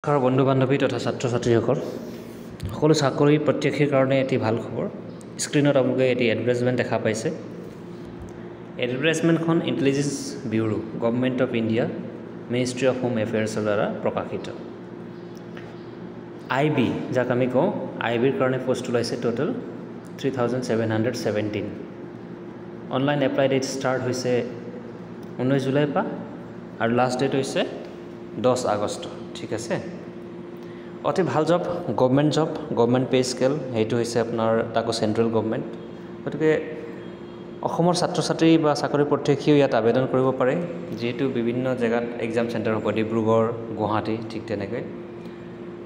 নমস্কাৰ বন্ধু বান্ধৱী তথা ছাত্ৰ ছাত্ৰীসকল, সকলো চাকৰি প্ৰত্যাশীৰ কাৰণে এটি ভাল খবৰ। স্ক্ৰীণত আপোনালোকে এটি এডভাৰটাইজমেণ্ট দেখা পাইছে। এডভাৰটাইজমেণ্টখন Intelligence Bureau, Government of India, Ministry of Home এফেয়াৰ্ছৰ দ্বাৰা প্ৰকাশিত। আই বি যাক আমি কওঁ, আই বিৰ কাৰণে পষ্ট ওলাইছে total 3717। Online apply date start হৈছে 19 জুলাইৰ পৰা আৰু লাষ্ট ডেট হৈছে 10 আগষ্ট, ঠিক আছে। অতি ভাল job, government job, government pay scale, সেইটো হৈছে আপোনাৰ, তাকো চেণ্ট্ৰেল গভমেণ্ট। গতিকে অসমৰ ছাত্ৰ ছাত্ৰী বা চাকৰি প্ৰত্যাশীও ইয়াত আবেদন কৰিব পাৰে, যিহেতু বিভিন্ন জেগাত এক্সাম চেণ্টাৰ হ'ব, ডিব্ৰুগড়, গুৱাহাটী, ঠিক তেনেকৈ।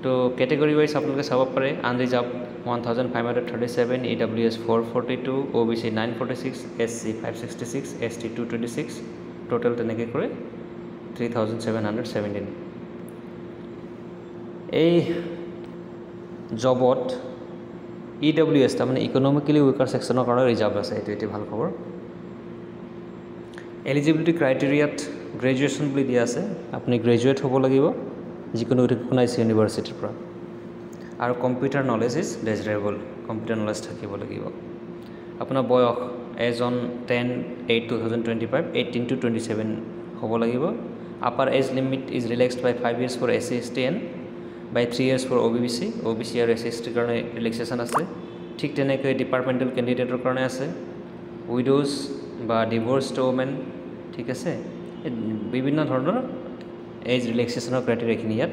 তো কেটেগৰী ৱাইজ আপোনালোকে চাব পাৰে, unreserved 1537, EWS 442, OBC 946, SC 566, ST 226, total তেনেকৈ কৰি 3717। এই জবত ইডাব্লিউ এছ, তাৰমানে ইকনমিকেলি উইকাৰ ছেকশ্যনৰ কাৰণে ৰিজাৰ্ভ আছে। এইটো এটি ভাল খবৰ। এলিজিবিলিটি ক্ৰাইটেৰিয়াত গ্ৰেজুৱেশ্যন বুলি দিয়া আছে। আপুনি গ্ৰেজুৱেট হ'ব লাগিব যিকোনো ৰিকগনাইজ ইউনিভাৰ্চিটিৰ পৰা আৰু computer knowledge is desirable, computer knowledge থাকিব লাগিব। আপোনাৰ বয়স as on 10/8/2025 18 to 27 হ'ব লাগিব। Upper age limit is relaxed by 5 years for SC, ST and by 3 years for OBC। OBC আৰু এছ চি, এছ টিৰ কাৰণে ৰিলেক্সেশ্যন আছে। ঠিক তেনেকৈ ডিপাৰ্টমেণ্টেল কেণ্ডিডেটৰ কাৰণে আছে, উইড'জ বা ডিভ'ৰ্চড ওমেন, ঠিক আছে। বিভিন্ন ধৰণৰ এজ ৰিলেক্সেশ্যনৰ ক্ৰাইটেৰিয়াখিনি ইয়াত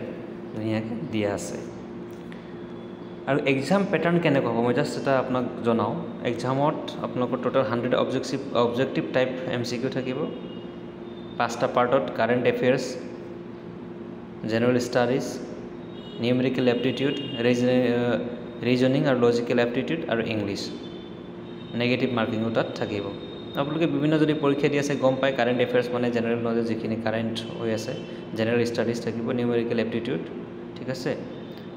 ধুনীয়াকৈ দিয়া আছে। আৰু এক্সাম পেটাৰ্ণ কেনেকুৱা হ'ব, মই জাষ্ট এটা আপোনাক জনাওঁ। এক্সামত আপোনালোকৰ total 100 objective type MCQ থাকিব পাঁচটা পাৰ্টত: current affairs, general studies, numerical aptitude, reasoning আৰু লজিকেল এপ্টিটিউড আৰু ইংলিছ। নেগেটিভ মাৰ্কিঙো তাত থাকিব। আপোনালোকে বিভিন্ন যদি পৰীক্ষা দি আছে, গম পায়, কাৰেণ্ট এফেয়াৰ্ছ মানে জেনেৰেল নলেজ, যিখিনি কাৰেণ্ট হৈ আছে। জেনেৰেল ষ্টাডিজ থাকিব, নিউমেৰিকেল এপ্টিটিউড, ঠিক আছে,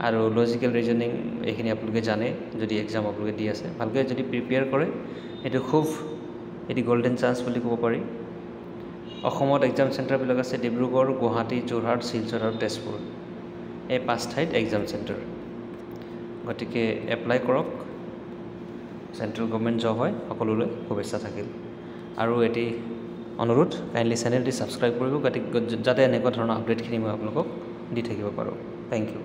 আৰু লজিকেল ৰিজনিং। এইখিনি আপোনালোকে জানে যদি এক্সাম আপোনালোকে দি আছে। ভালকৈ যদি প্ৰিপেয়াৰ কৰে, এইটো খুব এটি গল্ডেন চান্স বুলি ক'ব পাৰি। অসমত এক্সাম চেণ্টাৰবিলাক আছে ডিব্ৰুগড়, গুৱাহাটী, যোৰহাট, শিলচৰ আৰু তেজপুৰ। এই পাঁচ ঠাইত এক্সাম চেণ্টাৰ। গতিকে এপ্লাই কৰক। চেণ্ট্ৰেল গভমেণ্ট জব হয়। সকলোলৈ শুভেচ্ছা থাকিল আৰু এটি অনুৰোধ, কাইণ্ডলি চেনেলটি ছাবস্ক্ৰাইব কৰিব, গতিকে যাতে এনেকুৱা ধৰণৰ আপডেটখিনি মই আপোনালোকক দি থাকিব পাৰোঁ। Thank you.